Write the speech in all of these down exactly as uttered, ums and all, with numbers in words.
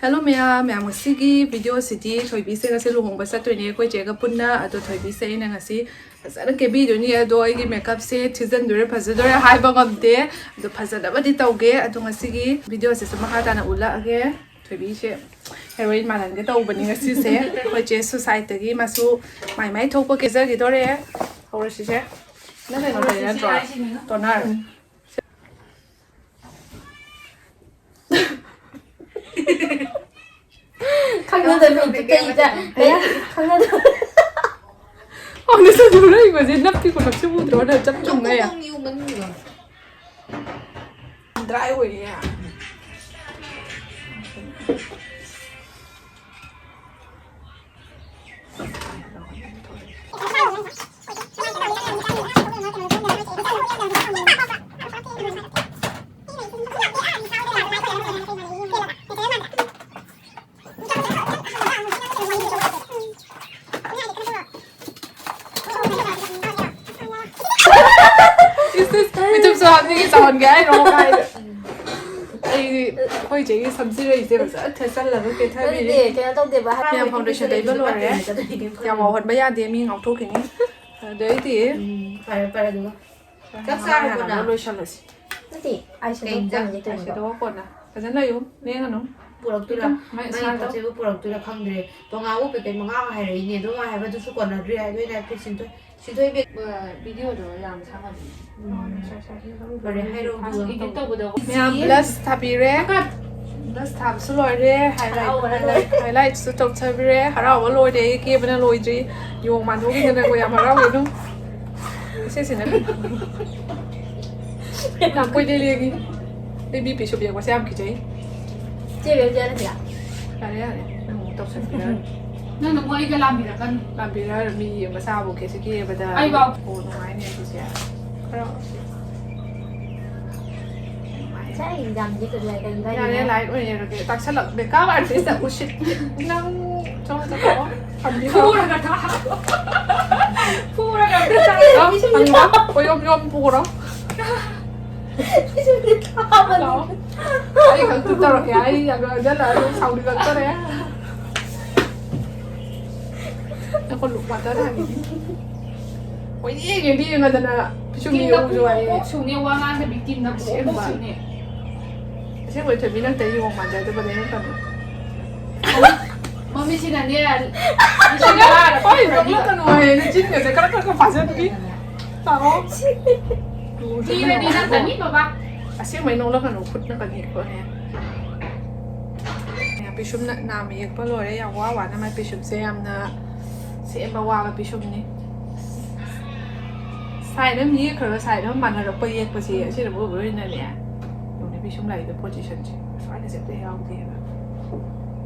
Hello ꯃꯌꯥꯝ, ꯃꯌꯥꯝ ꯉꯁꯤꯒꯤ ꯚꯤꯗꯤꯑꯣꯁꯤꯗꯤ ꯊꯣꯏꯕꯤꯁꯦ ꯉꯁꯤ ꯂꯨꯍꯣꯡꯕ ꯆꯠꯇꯣꯏꯅꯦ ꯑꯩꯈꯣꯏ ꯆꯦꯒ ꯄꯨꯟꯅ꯫ ꯑꯗꯣ ꯊꯣꯏꯕꯤꯁꯦ ꯑꯩꯅ ꯉꯁꯤ ꯐꯖꯅ ꯀꯦꯕꯤꯗꯣꯏꯅꯤ꯫ ꯑꯗꯣ ꯑꯩꯒꯤ ꯃꯦꯀꯞꯁꯦ ꯊꯤꯖꯤꯟꯗꯣꯏꯔꯥ ꯐꯖꯗꯣꯏꯔꯥ ꯍꯥꯏꯕ ꯉꯝꯗꯦ꯫ ꯑꯗꯣ ꯐꯖꯅꯕꯗꯤ ꯇꯧꯒꯦ꯫ ꯑꯗꯣ ꯉꯁꯤꯒꯤ ꯚꯤꯗꯤꯑꯣꯁꯤꯁꯨ ꯃꯈꯥ ꯇꯥꯅ ꯎꯠꯂꯛꯑꯒꯦ꯫ ꯊꯣꯏꯕꯤꯁꯦ ꯍꯦꯔꯣꯏꯟ ꯃꯥꯜꯍꯟꯒꯦ ꯇꯧꯕꯅꯤ ꯉꯁꯤꯁꯦ꯫ ꯑꯩꯈꯣꯏ ꯆꯦ ꯁꯨꯁꯥꯏꯠꯇꯒꯤ ꯃꯥꯁꯨ ꯃꯥꯏ ꯃꯥꯏ ꯊꯣꯛꯄ ꯀꯦꯖꯈꯤꯗꯣꯔꯦ꯫ ꯍꯧꯔꯁꯤꯁꯦ꯫ ꯅꯪ ꯀꯩꯅꯣ ꯇꯧꯔꯤ ꯅꯠꯇ꯭ꯔꯣ? ꯇꯣꯅꯔ꯫ ꯈꯪꯅꯗꯕ ꯃꯤꯗꯨ ꯀꯩꯗ? ꯑꯌꯥ꯫ ꯈꯪꯅꯗꯕ꯫ ꯑꯣ, ꯅꯁꯥ ꯅꯣꯏꯕꯁꯦ ꯅꯞꯇꯤ ꯈꯨꯅꯞꯁꯨ ꯎꯗ꯭ꯔꯣ? ꯅꯪ ꯆꯞ ꯆꯨꯝꯅ ꯌꯥ꯫ ꯗ꯭ꯔꯥꯏ ꯑꯣꯏꯔꯦ꯫ ꯃꯤꯊꯨꯞꯁꯨ ꯍꯥꯞꯅꯤꯡꯉꯤ ꯆꯥꯎꯍꯟꯒꯦ ꯍꯥꯏꯔꯣ ꯀꯥꯏꯗ꯫ ꯑꯩꯗꯤ ꯑꯩꯈꯣꯏ ꯆꯦꯒꯤ ꯁꯝꯖꯤꯔꯩꯁꯦ ꯐꯖꯅ ꯊꯦꯠꯆꯜꯂꯒ ꯀꯦꯊꯕꯤꯔꯤ꯫ ꯅꯠꯇꯦ, ꯀꯩꯅꯣ ꯇꯧꯗꯦꯕ, ꯍꯥꯏꯕ ꯃꯌꯥꯝ ꯐꯥꯎꯟꯗꯦꯁꯟ ꯇꯩꯕ ꯂꯣꯏꯔꯦ꯫ ꯌꯥꯝ ꯋꯥꯎꯍꯟꯕ ꯌꯥꯗꯦ, ꯃꯤ ꯉꯥꯎꯊꯣꯛꯈꯤꯅꯤ꯫ ꯑꯗꯩꯗꯤ ꯎꯝ, ꯐꯔꯦ, ꯐꯔꯦ, ꯑꯗꯨꯒ ꯆꯥꯛ ꯆꯥꯔꯕꯣ ꯅꯪ? ꯂꯣꯏꯁꯜꯂꯁꯤ꯫ ꯅꯠꯇꯦ, ꯑꯥꯏ ꯁꯦꯗꯣ ꯀꯩ ꯏꯟꯖꯥꯡ? ꯀꯣꯟꯅ ꯂꯩꯇꯣꯏꯅꯦꯕ꯫ ꯑꯥꯏ ꯁꯦꯗꯣ ꯀꯣꯟꯅ꯫ ꯐꯖꯅ ꯂꯩꯌꯨ, ꯂꯦꯡꯒꯅꯨ꯫ ꯄꯨꯔꯛꯇꯣꯏꯔꯥ? ꯃꯥꯏ ꯃꯥꯏ ꯏꯁꯥꯗꯣ꯫ ꯄꯣꯠ ꯆꯩꯕꯨ ꯄꯨꯔꯛꯇꯣꯏꯔꯥ ꯈꯪꯗ꯭ꯔꯦ꯫ ꯇꯣꯉꯥꯟꯕ ꯀꯩꯀꯩ ꯃꯉꯥ ꯑꯃ ꯍꯥꯏꯔꯛꯏꯅꯦ, ꯑꯗꯨꯒ ꯍꯥꯏꯕꯗꯨꯁꯨ ꯀꯣꯟꯅꯗ꯭ꯔꯤ ꯍꯥꯏꯗꯣꯏꯅꯦ꯫ ꯁꯤꯟꯊꯣꯏ, ꯁꯤꯟꯊꯣꯏ ꯕꯦꯛ꯫ ꯑ, ꯚꯤꯗꯤꯑꯣꯗꯣ ꯌꯥꯝ ꯁꯥꯡꯉꯝꯅꯤ꯫ ꯎꯝ꯫ ꯐꯔꯦ, ꯍꯥꯏꯔꯛꯑꯣ ꯑꯗꯨꯒ꯫ ꯏꯗꯤꯠ ꯇꯧꯕꯗꯣ꯫ ꯃꯌꯥꯝ ꯕ꯭ꯂꯁ ꯊꯥꯕꯤꯔꯦ꯫ ꯕ꯭ꯂꯁ ꯊꯥꯕꯁꯨ ꯂꯣꯏꯔꯦ꯫ ꯍꯥꯏꯂꯥꯏꯠ, ꯍꯔꯥꯎꯕꯅ ꯍꯥꯏꯂꯥꯏꯠ, ꯂꯣꯏꯔꯦ꯫ ꯍꯥꯏꯂꯥꯏꯠꯁꯨ ꯇꯧꯊꯕꯤꯔꯦ꯫ ꯍꯔꯥꯎꯕ ꯂꯣꯏꯔꯦ꯫ ꯀꯦꯕꯅ ꯂꯣꯏꯗ꯭ꯔꯤ꯫ ꯌꯣꯡ ꯃꯥꯟꯊꯣꯛꯈꯤꯗꯅꯀꯣ ꯌꯥꯝ ꯍꯔꯥꯎꯋꯦ ꯑꯗꯨꯝ꯫ ꯏꯁꯦ ꯁꯤꯅ ꯌꯥꯝ ꯀꯨꯏꯅ ꯂꯦꯡꯉꯤ꯫ ꯑꯩ ꯕꯤ ꯄꯤ ꯁꯨꯞ ꯌꯦꯡꯕꯁꯦ ꯌꯥꯝ ꯀꯤꯖꯩ꯫ ꯆꯦ ꯕꯦꯝ ꯆꯦ ꯅꯠꯇ꯭ꯔꯥ? ꯌꯥꯔꯦ, ꯌꯥꯔꯦ꯫ ꯅꯪ ꯑꯃꯨꯛ ꯇꯧꯁꯟꯕꯤꯔꯅꯨ꯫ ꯅꯪꯅ ꯑꯃꯨꯛ ꯑꯩꯒ ꯂꯥꯝꯕꯤꯔꯛꯀꯅꯨ꯫ ꯂꯥꯝꯕꯤꯔꯅꯨ, ꯃꯤ ꯌꯦꯡꯕ ꯁꯥꯕ ꯀꯦꯁꯦ ꯀꯦꯕꯗ꯫ ꯑꯩ ꯕꯥꯎ꯫ ꯑꯣ, ꯅꯨꯡꯉꯥꯏꯅꯦ ꯑꯗꯨꯗꯤ꯫ ꯈꯔ ꯉꯁꯥꯏ ꯑꯦꯛꯖꯥꯝꯗꯤ ꯀꯔꯤ ꯂꯥꯏꯔꯤꯛ ꯀꯔꯤ ꯌꯥꯔꯦ, ꯂꯥꯏꯔꯤꯛ ꯑꯣꯏꯅ ꯌꯦꯡꯉꯒꯦ꯫ ꯇꯥꯛꯁꯜꯂꯛ-, ꯃꯦꯀꯞ ꯑꯥꯔꯇꯤꯁꯇ ꯎꯁꯤꯠ-, ꯅꯪ ꯆꯠꯂꯣ, ꯆꯠꯂꯣ꯫ ꯐꯝꯕꯤꯔꯣ꯫ ꯐꯨꯔꯒ ꯊꯥ-, ꯐꯨꯔꯒ ꯑꯝꯇ ꯆꯥ-, ꯅꯠꯇꯦ, ꯃꯤꯁꯨ ꯐꯝꯕꯤꯔꯣ꯫ ꯀꯣꯏꯌꯣꯝ ꯌꯣꯝ ꯄꯨꯔꯣ꯫ ꯄꯤꯁꯨꯝꯗꯤ ꯊꯥꯕꯅꯤ꯫ ꯑꯩ ꯈꯛꯇ ꯇꯧꯔꯛꯀꯦ꯫ ꯑꯩ ꯑꯗꯣ ꯍꯟꯖꯜꯂꯛꯑꯅꯨ, ꯁꯥꯎꯅꯤꯡꯉꯛꯇꯣꯔꯦ꯫ ꯑꯩꯈꯣꯏ ꯂꯨꯄꯥ ꯇꯔꯥ ꯍꯥꯏꯕꯤꯒꯦ꯫ ꯀꯣꯏꯌꯦꯡ ꯌꯦꯡꯗꯤ ꯌꯦꯡꯉꯗꯅ ꯄꯤꯁꯨꯝ ꯇꯤꯡꯅ ꯌꯦꯡꯉꯨꯁꯨ ꯍꯥꯏꯌꯦ꯫ ꯄꯣꯛ ꯁꯨꯡꯅꯦ, ꯋꯥ ꯉꯥꯡꯗꯕꯤ ꯇꯤꯡꯅ ꯄꯣꯛ ꯑꯁꯦꯡꯕ꯫ ꯁꯨꯡꯅꯦ꯫ ꯑꯁꯦꯡꯕ ꯊꯣꯏꯕꯤ ꯅꯪ ꯇꯩ ꯌꯣꯡ ꯃꯥꯟꯖꯗꯕꯅꯦ ꯅꯪ ꯇꯝꯃꯣ꯫ ꯃꯃꯤꯠꯁꯤꯅꯅꯦ, ꯍꯣꯏ, ꯅꯣꯛꯂꯛꯀꯅꯨ ꯍꯥꯏꯌꯦ, ꯅꯆꯤꯟꯒꯁꯦ ꯈꯔ ꯈꯔ ꯈꯔ ꯐꯥꯖꯟꯕꯤ꯫ ꯇꯥꯃꯣ꯫ ꯊꯤꯔꯗꯤ ꯅꯪ ꯇꯅꯤ ꯕꯕꯥ꯫ ꯑꯁꯦꯡꯕꯩ ꯅꯣꯛꯂꯛꯀꯅꯨ, ꯈꯨꯠꯅ ꯀꯅꯤ ꯈꯣꯠꯅꯦ꯫ ꯄꯤꯁꯨꯝꯅ ꯅꯥꯝꯃ ꯌꯦꯛꯄ ꯂꯣꯏꯔꯦ, ꯌꯥꯝ ꯋꯥ ꯋꯥꯅ ꯃꯥꯏ ꯄꯤꯁꯨꯝꯁꯦ ꯌꯥꯝꯅ ꯁꯦꯝꯕ ꯋꯥꯕ ꯄꯤꯁꯨꯝꯅꯤ꯫ ꯁꯥꯏꯠ ꯑꯃ ꯌꯦꯛꯈ꯭ꯔꯒ ꯁꯥꯏꯠ ꯑꯃ ꯃꯥꯟꯅꯔꯛꯄ ꯌꯦꯛꯄꯁꯦ ꯑꯁꯤꯅꯕꯨ ꯑꯣꯏꯕ ꯑꯣꯏꯅꯅꯦ꯫ ꯌꯦꯡꯉꯨꯅꯦ, ꯄꯤꯁꯨꯝ ꯂꯥꯏꯗ ꯄꯣꯖꯤꯁꯟꯁꯦ ꯁ꯭ꯋꯥꯏꯗ ꯆꯠꯄ ꯌꯥꯎꯗꯦꯕ꯫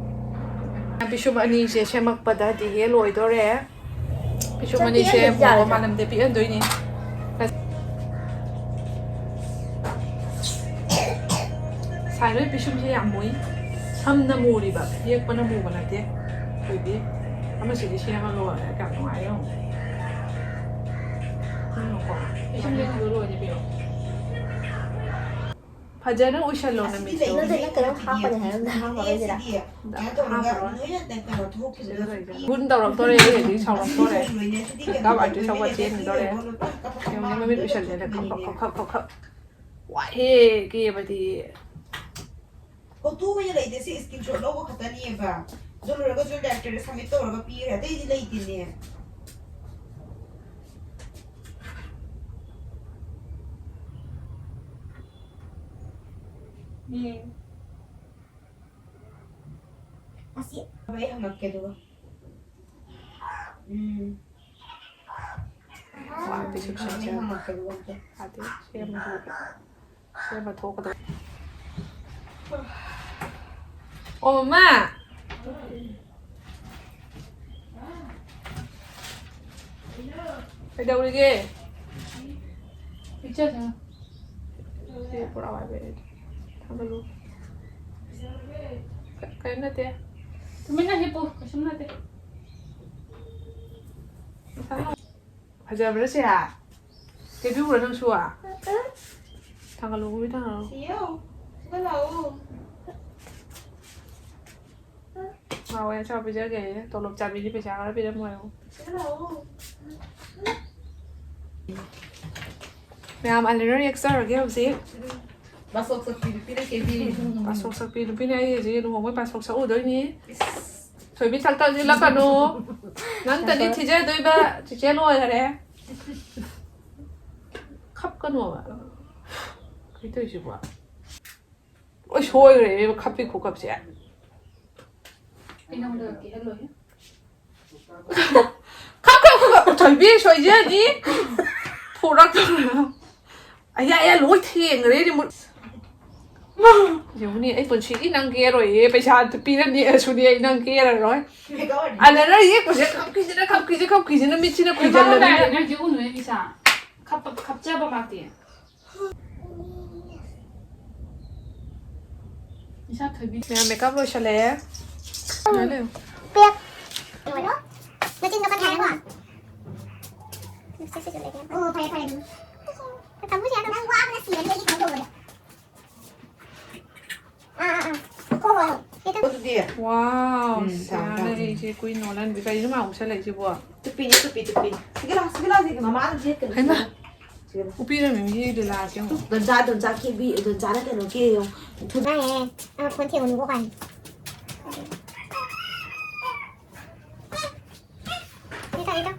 ꯄꯤꯁꯨꯝ ꯑꯅꯤꯁꯦ ꯁꯦꯝꯃꯛꯄꯗ ꯗꯤꯍꯦ ꯂꯣꯏꯗꯣꯔꯦ꯫ ꯄꯤꯁꯨꯝ ꯑꯅꯤꯁꯦ ꯆꯠꯄꯤ ꯃꯣꯃꯣ ꯌꯥꯔꯣꯏꯗ꯭ꯔꯥ? ꯃꯥꯂꯦꯝꯗ ꯄꯤꯛꯍꯟꯗꯣꯏꯅꯤ꯫ ꯁꯥꯏ ꯂꯣꯏ ꯄꯤꯁꯨꯝꯁꯦ ꯌꯥꯝ ꯃꯨꯏ꯫ ꯁꯝꯅ ꯃꯨꯔꯤꯕ, ꯌꯦꯛꯄꯅ ꯃꯨꯕ ꯅꯠꯇꯦ꯫ ꯑꯩꯈꯣꯏꯗꯤ ꯑꯃꯁꯤꯗꯤ ꯁꯦꯝꯃ ꯂꯣꯏꯔꯦ꯫ ꯀꯌꯥꯝ ꯅꯨꯡꯉꯥꯏ ꯌꯦꯡꯉꯨ꯫ ꯌꯦꯡꯉꯨꯀꯣ꯫ ꯄꯤꯁꯨꯝꯁꯦ ꯃꯨꯕ ꯂꯣꯏꯔꯦ ꯄꯤꯔꯛꯑꯣ꯫ ꯐꯖꯅ ꯎꯏꯁꯜꯂꯣ ꯅꯨꯃꯤꯠꯇꯣ꯫ ꯅꯠꯇꯦ, ꯅꯪ ꯀꯩꯅꯣꯝ ꯍꯥꯞꯄꯅꯤ ꯍꯥꯏꯔꯝꯗ ꯍꯥꯞꯄꯔꯣꯏꯁꯤꯔꯥ? ꯍꯥꯞꯄꯔꯣꯏ꯫ ꯒꯨꯟ ꯇꯧꯔꯛꯇꯣꯔꯦ, ꯑꯩ ꯍꯧꯖꯤꯛ ꯁꯥꯎꯔꯛꯇꯣꯔꯦ꯫ ꯃꯦꯀꯞ ꯑꯥꯔꯇꯤꯁ ꯑꯃ ꯆꯦꯟꯈꯤꯗꯣꯔꯦ꯫ ꯌꯦꯡꯉꯨꯅꯦ, ꯃꯃꯤꯠ ꯎꯏꯁꯜꯂꯦꯅ ꯈꯞ, ꯈꯞ, ꯈꯞ, ꯈꯞ꯫ ꯋꯥꯏꯍꯦ, ꯀꯦꯕꯗꯤ꯫ ꯐꯣꯇꯣ ꯑꯣꯏꯅ ꯂꯩꯇꯦ, ꯁꯤ screenshot ꯂꯧꯕ ꯈꯛꯇꯅꯦꯕ꯫ ꯑꯗꯨ ꯂꯣꯏꯔꯒꯁꯨ directorꯗ submit ꯇꯧꯔꯒ ꯄꯤꯈ꯭ꯔꯦ, ꯑꯇꯩꯗꯤ ꯂꯩꯇꯦꯅꯦ꯫ ꯎꯝ꯫ ꯑꯁꯤ ꯑꯩ ꯍꯪꯉꯛꯀꯦ ꯑꯗꯨꯒ꯫ ꯎꯝ꯫ ꯋꯥ, ꯄꯤꯁꯨꯝ ꯑꯩ ꯁꯦꯝꯁꯦ꯫ ꯍꯪꯉꯛꯀꯦ ꯑꯗꯨꯒ ꯑꯝꯇ꯫ ꯌꯥꯗꯦ, ꯁꯦꯝꯃꯁꯨ꯫ ꯁꯦꯝꯕ ꯊꯣꯛꯀꯗꯕ꯫ ꯑꯣ, ꯃꯃꯥ! ꯀꯩꯗꯧꯔꯤꯒꯦ? ꯄꯤꯛꯆꯔ ꯁꯦꯝꯃꯣ꯫ ꯁꯤ ꯄꯨꯔꯥ ꯋꯥꯏꯕ ꯑꯩ꯫ ꯊꯥꯡꯒꯠꯂꯨ꯫ ꯀ-, ꯀꯔꯤꯝ ꯅꯠꯇꯦ꯫ ꯇꯨꯃꯤꯟꯅ ꯍꯤꯞꯄꯨ, ꯀꯩꯁꯨꯝ ꯅꯠꯇꯦ꯫ ꯐꯖꯕ꯭ꯔꯥ ꯁꯦ? ꯀꯦꯕꯤꯌꯨꯔꯥ ꯅꯪꯁꯨ? ꯊꯥꯡꯒꯠꯂꯨ, ꯊꯥꯡꯒꯠꯂꯨ꯫ ꯁꯤꯌꯣ꯫ ꯁꯤꯗ ꯂꯥꯛꯑꯣ꯫ ꯍꯥꯎꯋꯦ, ꯑꯆꯥꯄꯣꯠ ꯄꯤꯖꯒꯦ꯫ ꯇꯣꯂꯣꯞ ꯆꯥꯕꯤꯗꯤ ꯄꯩꯁꯥ ꯈꯔ ꯄꯤꯔꯝꯃꯣ ꯍꯥꯏꯌꯣ꯫ ꯁꯤꯗ ꯂꯥꯛꯑꯣ꯫ ꯃꯌꯥꯝ ꯑꯂꯤꯅ ꯔꯤꯌꯦꯛ ꯇꯧꯔꯒꯦ ꯍꯧꯖꯤꯛ꯫ ꯕꯥꯁꯣꯛ ꯁꯛꯄꯤ ꯅꯨꯄꯤꯅ ꯀꯦꯕꯤ꯫ ꯕꯥꯁꯣꯛ ꯁꯛꯄꯤ ꯅꯨꯄꯤꯅ ꯑꯩ ꯍꯧꯖꯤꯛ ꯂꯨꯍꯣꯡꯕꯩ ꯕꯥꯁꯣꯛ ꯁꯛꯎꯗꯣꯏꯅꯤ꯫ ꯏꯁ꯫ ꯊꯣꯏꯕꯤ ꯁꯛꯇ ꯁꯤꯜꯂꯛꯀꯅꯨ꯫ ꯅꯪꯇꯅꯤ ꯊꯤꯖꯗꯣꯏꯕ꯫ ꯆꯤꯆꯦ ꯂꯣꯏꯈꯔꯦ꯫ ꯈꯞꯀꯅꯣꯕ꯫ ꯀꯩ ꯇꯧꯔꯤꯁꯤꯕꯣ? ꯂꯣꯏ ꯁꯣꯏꯈ꯭ꯔꯦ ꯏꯕꯦꯝꯃ, ꯈꯞꯄꯤ ꯈꯨꯈꯞꯁꯦ꯫ ꯑꯩ ꯅꯉꯣꯟꯗ ꯀꯤꯍꯜꯂꯣꯏꯍꯦ꯫ ꯈꯞ, ꯈꯞ, ꯈꯞ, ꯈꯞ꯫ ꯊꯣꯏꯕꯤ ꯁꯣꯏꯖꯅꯤ꯫ ꯐꯨꯔꯛꯇꯅ꯫ ꯑꯌꯥ, ꯑꯌꯥ, ꯂꯣꯏ ꯊꯦꯡꯈ꯭ꯔꯦ ꯔꯤꯃꯣꯠ꯫ ꯌꯦꯡꯉꯨꯅꯦ, ꯑꯩ ꯄꯨꯟꯁꯤꯒꯤ ꯅꯪ ꯀꯦꯔꯣꯏꯌꯦ꯫ ꯄꯩꯁꯥ ꯄꯤꯔꯅꯤ ꯑꯁꯨꯗꯤ ꯑꯩ ꯅꯪ ꯀꯦꯔꯔꯣꯏ꯫ ꯑꯗ ꯅꯪ ꯌꯦꯛꯄꯁꯦ ꯈꯞꯈꯤꯁꯤꯅ, ꯈꯞꯈꯤꯁꯦ, ꯈꯞꯈꯤꯁꯤꯅ ꯃꯤꯠꯁꯤꯅ ꯀꯨꯏꯖꯜꯂꯕꯅꯤꯅ꯫ ꯅꯪ ꯌꯦꯛꯎꯅꯨꯍꯦ ꯏꯁꯥ꯫ ꯈꯞꯄ-, ꯈꯞꯆꯕ ꯃꯥꯛꯇꯤ꯫ ꯏꯁꯥ ꯊꯣꯏꯕꯤ꯫ ꯃꯌꯥꯝ ꯃꯦꯀꯞ ꯂꯣꯏꯁꯜꯂꯛꯑꯦ꯫ ꯎꯝ꯫ ꯄꯦꯛ꯫ ꯂꯣꯏꯔꯣ? ꯅꯆꯤꯟꯗꯣ ꯈꯔ ꯊꯥꯔꯒ꯫ ꯂꯤꯞꯁꯇꯤꯛꯁꯤꯁꯨ ꯂꯩꯒꯦ꯫ ꯑꯣ, ꯐꯔꯦ, ꯐꯔꯦ ꯑꯗꯨꯝ꯫ ꯀꯝꯕꯨꯁ ꯌꯥꯝ ꯅꯪ ꯋꯥꯕꯅ ꯁꯤꯔꯅꯤ ꯑꯩꯒꯤ ꯊꯕꯛ ꯇꯧꯕꯗ꯫ ꯑꯥ, ꯑꯥ, ꯑꯥ꯫ ꯍꯣꯏ, ꯍꯣꯏ, ꯍꯣꯏ꯫ ꯍꯦꯛꯇ ꯑꯗꯨꯗꯤ꯫ ꯋꯥꯎ, ꯎꯝ, ꯊꯝꯃꯦ, ꯁꯤꯌꯥꯅ ꯊꯝꯃꯦ꯫ ꯑꯩꯁꯦ ꯀꯨꯏ ꯅꯣꯜꯍꯟꯕꯤ꯫ ꯀꯩꯅꯣ ꯃꯥ ꯎꯁꯜꯂꯛꯏꯁꯤꯕꯣ? ꯇꯨꯄꯤꯅꯦ, ꯇꯨꯄꯤ, ꯇꯨꯄꯤ꯫ ꯁꯤꯒꯤ ꯂꯥꯎ, ꯁꯤꯒꯤ ꯂꯥꯎ, ꯁꯤꯒꯤ ꯃꯃꯥꯗ ꯌꯦꯠꯀꯅꯤ꯫ ꯍꯩꯃꯥ꯫ ꯁꯤꯒꯤ ꯂꯥꯎ꯫ ꯎꯞꯄꯤꯔꯝꯃꯤ ꯃꯤꯒꯤ ꯂꯤꯂꯥꯁꯦ ꯑꯃꯨꯛ꯫ ꯗꯣꯟꯆꯥ, ꯗꯣꯟꯆꯥ ꯀꯦꯕꯤ, ꯗꯣꯟꯆꯥꯅ ꯀꯩꯅꯣ ꯀꯦꯌꯣ꯫ ꯊꯨ-, ꯅꯪꯅꯦ, ꯑ, ꯐꯣꯟ ꯊꯦꯡꯉꯨꯅꯨꯀꯣ ꯀꯥꯏꯅ꯫ ꯏꯇꯥ, ꯏꯇꯥ꯫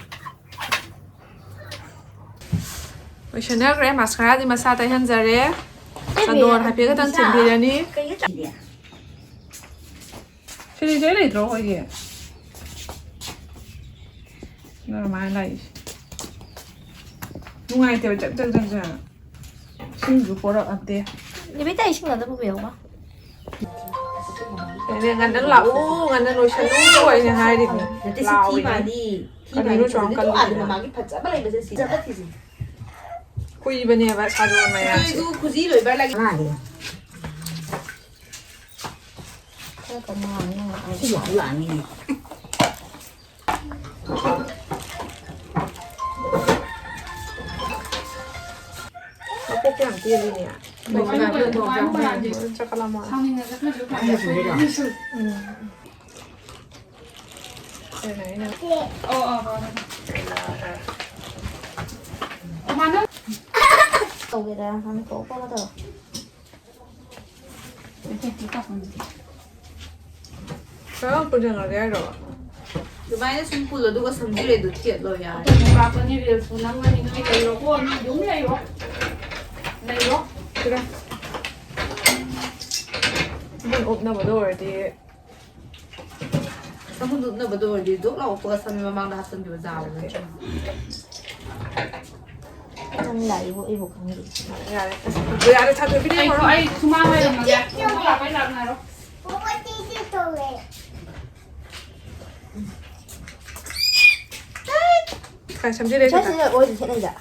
ꯂꯣꯏꯁꯟꯅꯈ꯭ꯔꯦ꯫ ꯃꯁꯀꯔꯥꯗꯤ ꯃꯁꯥ ꯇꯩꯍꯟꯖꯔꯦ꯫ ꯆꯟꯗꯣꯟ ꯍꯥꯏꯐꯦꯠ ꯈꯛꯇꯪ ꯊꯤꯟꯕꯤꯔꯅꯤ꯫ ꯀꯩꯒꯤ ꯆꯠꯂꯤꯅꯣ? ꯁꯤꯔꯤꯁꯦ ꯂꯩꯇ꯭ꯔꯣ ꯑꯩꯈꯣꯏꯒꯤ? ꯅꯪ ꯃꯥꯏ ꯂꯥꯛꯏꯁꯦ꯫ ꯅꯨꯡꯉꯥꯏꯇꯦꯕ, ꯆꯛ ꯆꯛ ꯆꯛ ꯆꯛ꯫ ꯏꯁꯤꯡꯁꯨ ꯄꯣꯔꯛꯑꯝꯗꯦ꯫ ꯅꯨꯃꯤꯠꯇ ꯏꯁꯤꯡ ꯑꯗꯨꯝ ꯄꯨꯕꯤꯌꯣꯕ꯫ ꯑꯗꯨꯅꯦ, ꯉꯟꯅ ꯂꯥꯛꯎ, ꯉꯟꯅ ꯂꯣꯏꯁꯜꯂꯨ ꯑꯩꯅ ꯍꯥꯏꯔꯤꯅꯤ꯫ ꯅꯠꯇꯦ, ꯁꯤ ꯊꯤ ꯂꯥꯎꯔꯤꯅꯤ꯫ ꯃꯥꯜꯂꯤ꯫ ꯊꯤ ꯀꯔꯤꯅꯣ ꯃꯥꯜꯂꯤ꯫ ꯁꯨꯃꯥꯏꯅ ꯐꯖꯕ ꯀꯜꯂꯤꯗꯅ꯫ ꯃꯥꯒꯤ ꯐꯖꯕ ꯂꯩꯕꯁꯦ ꯁꯤ ꯆꯠꯄ ꯊꯤꯁꯤ꯫ ꯀꯨꯏꯕꯅꯦꯕ ꯁꯥꯗꯣꯟ ꯃꯌꯥꯝꯁꯦ꯫ ꯁꯤꯁꯨ ꯈꯨꯖꯤ ꯂꯣꯏꯕ ꯂꯩ꯫ ꯃꯥꯜꯂꯤ꯫ ꯈꯔ ꯀꯟꯅ ꯉꯥꯡꯉꯨ꯫ ꯁꯤ ꯌꯥꯝ ꯂꯥꯡꯉꯤꯅꯦ꯫ ꯃꯀꯣꯛꯇ ꯌꯥꯝ ꯌꯦꯜꯂꯤꯅꯦ꯫ ꯃꯩꯁꯨ ꯂꯥꯛꯇꯦ꯫ ꯆꯥꯛ ꯀꯂꯥꯝꯃꯣ꯫ ꯁꯥꯎꯅꯤꯡꯉꯁꯨ ꯈꯔꯁꯨ ꯈꯥꯏꯌꯣ꯫ ꯎꯝ꯫ ꯀꯩꯅꯣ ꯑꯩꯅ ꯑꯣ, ꯑꯣ, ꯑꯣ꯫ ꯇꯧꯒꯦꯔꯥ? ꯍꯥꯟꯅ ꯀꯣꯛ ꯀꯣꯛ ꯇꯧꯔꯣ꯫ ꯀꯔꯝ ꯄꯨꯟꯁꯤꯟꯈ꯭ꯔꯒꯦ ꯍꯥꯏꯔꯣ? ꯑꯗꯨꯃꯥꯏꯅ ꯁꯨꯝ ꯄꯨꯜꯂꯣ, ꯑꯗꯨꯒ ꯁꯝꯖꯤꯔꯩꯗꯨ ꯊꯦꯠꯂꯣ, ꯌꯥꯔꯦ꯫ ꯑꯇꯣꯞꯄ ꯀꯥꯞꯄꯅꯤ, ꯔꯤꯜꯁꯄꯨ ꯅꯝꯒꯅꯤ, ꯅꯣꯏ ꯂꯩꯔꯣꯀꯣ, ꯅꯣꯏ ꯑꯗꯨꯝ ꯂꯩꯔꯣ꯫ ꯂꯩꯔꯣ꯫ ꯁꯤꯗ꯫ ꯑꯗꯨꯝ ꯎꯞꯅꯕꯗꯣ ꯑꯣꯏꯔꯗꯤ꯫ ꯁꯝꯕꯨꯟ ꯎꯞꯅꯕꯗꯣ ꯑꯣꯏꯔꯗꯤ ꯗꯨꯛ ꯂꯥꯎ ꯎꯞꯄꯒ ꯁꯝꯒꯤ ꯃꯃꯥꯡꯗ ꯍꯥꯞꯆꯤꯟꯈꯤꯕ ꯌꯥꯕ ꯅꯠꯇ꯭ꯔꯣ? ꯅꯪ ꯂꯥꯛꯏꯕꯣ ꯑꯩꯕꯨ ꯈꯪꯗꯦ꯫ ꯌꯥꯔꯦ, ꯑꯁ, ꯌꯥꯔꯦ, ꯊꯥꯗꯣꯛꯄꯤꯔꯦ, ꯑꯩ, ꯌꯦꯡꯉꯨꯔꯣ꯫ ꯑꯩ ꯁꯨꯃꯥꯡ ꯍꯥꯏꯔꯝꯃꯒꯦ꯫ ꯂꯥꯛꯄꯩ ꯂꯥꯛꯅꯔꯣ꯫ ꯀꯥꯏ ꯁꯝꯖꯤꯜꯂꯦ ꯁꯤꯗ? ꯁꯤꯗ ꯑꯣꯏꯗꯤ ꯈꯦꯠꯅꯩꯗ꯫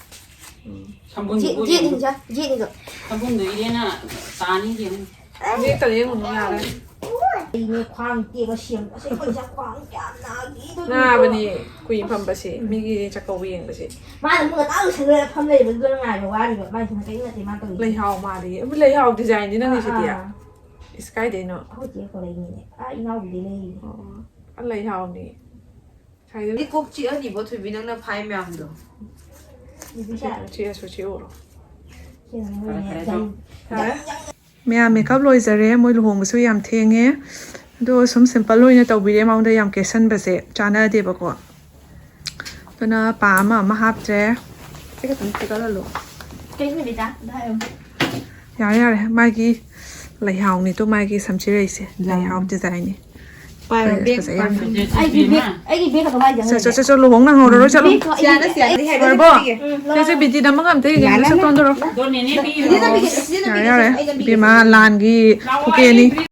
ꯎꯝ꯫ ꯁꯝꯕꯨꯟꯗꯨ ꯖꯦꯠ-, ꯎꯏ꯫ ꯖꯦꯠꯅꯤ ꯁꯥ, ꯖꯦꯠꯅꯤꯗꯣ꯫ ꯁꯝꯕꯨꯟꯗꯨ ꯏꯔꯦꯅ ꯇꯥꯅꯤ ꯌꯦꯡꯉꯨ꯫ ꯌꯦꯛꯇ ꯌꯦꯡꯉꯨꯅꯨ ꯌꯥꯔꯦ꯫ ꯑꯩꯅꯦ ꯈ꯭ꯋꯥꯡ ꯇꯦꯛꯑ ꯁꯦꯝꯕ꯫ ꯑꯁ, ꯑꯩꯈꯣꯏ ꯏꯆꯥ ꯈ꯭ꯋꯥꯡ ꯌꯥꯝ ꯅꯥꯈꯤ꯫ ꯅꯥꯕꯅꯤ ꯀꯨꯏ ꯐꯝꯕꯁꯦ, ꯎꯝ꯫ ꯃꯤꯒꯤ ꯆꯥꯛꯀꯧꯕ ꯌꯦꯡꯕꯁꯦ꯫ ꯃꯥꯅ ꯑꯃꯨꯛ ꯉꯟꯇꯥ ꯂꯣꯏꯁꯤꯜꯂꯒ ꯐꯝ ꯂꯩꯕꯗꯨꯗ ꯉꯥꯏꯕ ꯋꯥꯔꯤꯕ꯫ ꯃꯥꯏꯁꯤꯅ ꯀꯔꯤꯝ ꯅꯠꯇꯦ ꯃꯥꯅ ꯇꯧꯔꯤꯁꯦ꯫ ꯂꯩꯍꯥꯎ ꯃꯥꯜꯂꯤ꯫ ꯑꯃ ꯂꯩꯍꯥꯎ ꯗꯤꯖꯥꯏꯟꯗꯤ ꯅꯪꯒꯤꯁꯤꯗꯤ꯫ ꯑꯥ, ꯑꯥ꯫ ꯏꯁ, ꯀꯥꯏꯗꯩꯅꯣ? ꯑꯩꯈꯣꯏ ꯆꯦ ꯄꯣꯔꯛꯏꯅꯤꯅꯦ꯫ ꯑꯥ, ꯏꯅꯥꯎꯕꯤꯗꯩ ꯂꯩꯔꯤꯅꯦ꯫ ꯑꯣ, ꯑ, ꯂꯩꯍꯥꯎꯅꯤ꯫ ꯉꯁꯥꯏꯗꯩ ꯑꯩ ꯀꯣꯛ ꯆꯤꯛꯑꯅꯤꯕꯣ, ꯊꯣꯏꯕꯤ, ꯅꯪꯅ ꯐꯥꯏ ꯃꯌꯥꯝꯗꯣ꯫ ꯆꯤꯛꯑꯁꯨ ꯆꯤꯛꯎꯔꯣ꯫ ꯐꯔꯦ, ꯐꯔꯦ, ꯆꯥꯎ꯫ ꯐꯔꯦ꯫ ꯃꯌꯥꯝ ꯃꯦꯀꯞ ꯂꯣꯏꯖꯔꯦ꯫ ꯃꯣꯏ ꯂꯨꯍꯣꯡꯕꯁꯨ ꯌꯥꯝ ꯊꯦꯡꯉꯦ꯫ ꯑꯗꯣ ꯁꯨꯝ ꯁꯤꯝꯄꯜ ꯑꯣꯏꯅ ꯇꯧꯕꯤꯔꯦ꯫ ꯃꯉꯣꯟꯗ ꯌꯥꯝ ꯀꯦꯁꯟꯕꯁꯦ ꯆꯥꯟꯅꯗꯦꯕꯀꯣ꯫ ꯑꯗꯨꯅ ꯄꯥ ꯑꯃ ꯑꯃ ꯍꯥꯞꯇ꯭ꯔꯦ꯫ ꯁꯤ ꯈꯛꯇꯪ ꯊꯦꯛꯀꯠꯍꯜꯂꯣ꯫ ꯀꯩꯅꯣ ꯕꯤꯇꯥ? ꯑꯗꯨ ꯍꯥꯏꯌꯣ꯫ ꯌꯥꯔꯦ, ꯌꯥꯔꯦ꯫ ꯃꯥꯒꯤ ꯂꯩꯍꯥꯎꯅꯤꯗꯣ, ꯃꯥꯒꯤ ꯁꯝꯆꯤꯔꯩꯁꯦ꯫ ꯂꯩꯍꯥꯎ꯫ ꯂꯩꯍꯥꯎ ꯗꯤꯖꯥꯏꯟꯅꯤ꯫ ꯄꯥꯏꯔꯣ, ꯐꯖꯩ, ꯕꯦꯛ ꯐꯖꯩ ꯌꯥꯝꯅ꯫ ꯄꯥꯏꯔꯣ꯫ ꯑꯩꯒꯤ ꯕꯦꯛ, ꯑꯩꯒꯤ ꯕꯦꯛ ꯑꯗꯨꯃꯥꯏꯅ ꯆꯠ, ꯆꯠ, ꯆꯠ, ꯆꯠꯂꯣ, ꯍꯣꯡꯅ ꯍꯧꯔꯔꯣꯏ, ꯆꯠꯂꯣ꯫ ꯕꯦꯛꯇꯣ ꯑꯩꯒꯤ ꯁꯤꯌꯥꯅ, ꯁꯤꯌꯥꯅ, ꯕꯦꯛ꯫ ꯂꯣꯏꯔꯕꯣ? ꯎꯝ, ꯂꯣꯏꯔꯦ꯫ ꯆꯦ ꯕꯤꯇꯤꯗ ꯑꯃꯒ ꯑꯝꯇ ꯌꯦꯡꯒꯦ, ꯂꯥꯂꯥ꯫ ꯁꯠ ꯊꯣꯡꯗꯣꯔꯣ꯫ ꯗꯣꯅꯦꯅꯦ ꯄꯤꯔꯤꯗꯣ꯫ ꯌꯥꯔꯦ, ꯌꯥꯔꯦ꯫ ꯏꯕꯦꯝꯃ, ꯂꯥꯟꯒꯤ ꯂꯥꯛꯑꯣ, ꯄꯨꯀꯦꯅꯤ꯫ ꯑꯩ